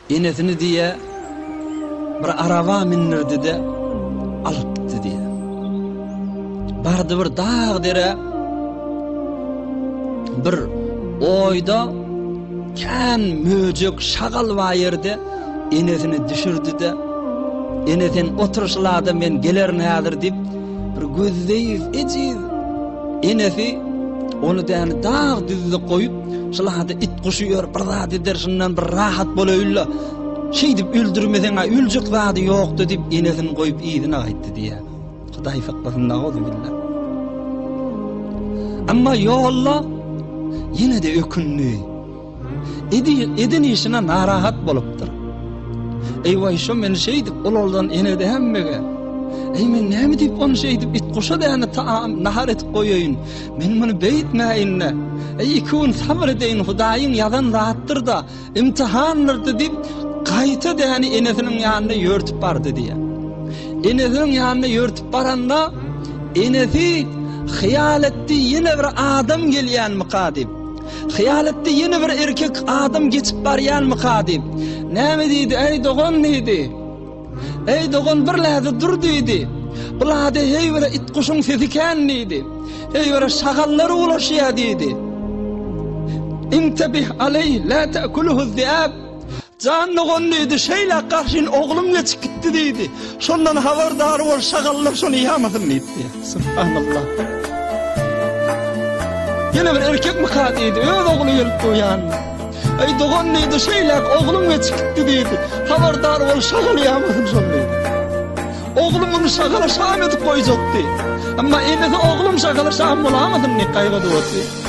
Enesini diýýä, bir araba mindirdi-de, alyp gitdi diýýä. Bardy bir dag derä, bir oýda kän möjek, şagal bar ýerde enesini düşürdi-de, Ene sen otur şulada men gelerin häzir diýip, bir gözleýiz, ejiz enesi ony däni dag düzde goýup, Şulada it guşy ýör, bir zat eder, şundan bir rahat bolaýyn-la. Şeýdip öldürmeseň-ä öljek zady ýokdy diýip, enesini goýup yzyna gaýtdy diýýär. Hudaý saklasyn, nauzubilla. Emma ýolda ýene-de ökündi. Edi, eden işine narahat bolupdyr. Eý-waý, şo meni şeýdip ulaldan ene dämmege. Eý, men näme diýip ony şeýdip it guşa däne taam, nahar edip goýaýyn. Men muny beýtmäýin-le. Eý, iki gün sabyr edeýin, Hudaýyň ýazan zatdyr-da, imtihandyr-da diýip, gaýta däni enesiniň ýanyna ýörtüp bardy diýýär. Enesiniň ýanyna ýörtüp baranda, enesi hyýal etdi, ýene bir adam gelýänmika diýip. Hyýal etdi, ýene bir erkek adam geçip barýanmyka diýip. Näme diýdi, eý dogan diýdi. Eý dogan bir läze dur diýdi. Bu lade heý bir it guşuň sesi kän diýdi. Heý bir şagallar ulaşýar diýdi. Intebih aleý la ta'kuluhu zi'ab. Jan dogan diýdi, şeýle garşyn oglum geçip gitdi diýdi. Şondan habardar bol, şagallar şony ýamasyn diýipdi. Subhanallah. Ýene bir erkekmika diýdi, öz ogly gelip dur ýanyna. Eý dogan diýdi, şeýle oglum geçip gitdi diýdi. Habardar bol, şagal ýamasyn şony diýdi. Oglum muny şagala şam edip goýjakdy. Emma enesi oglum şagala şam bolamasyn diýip gaýgy edip otyrdy.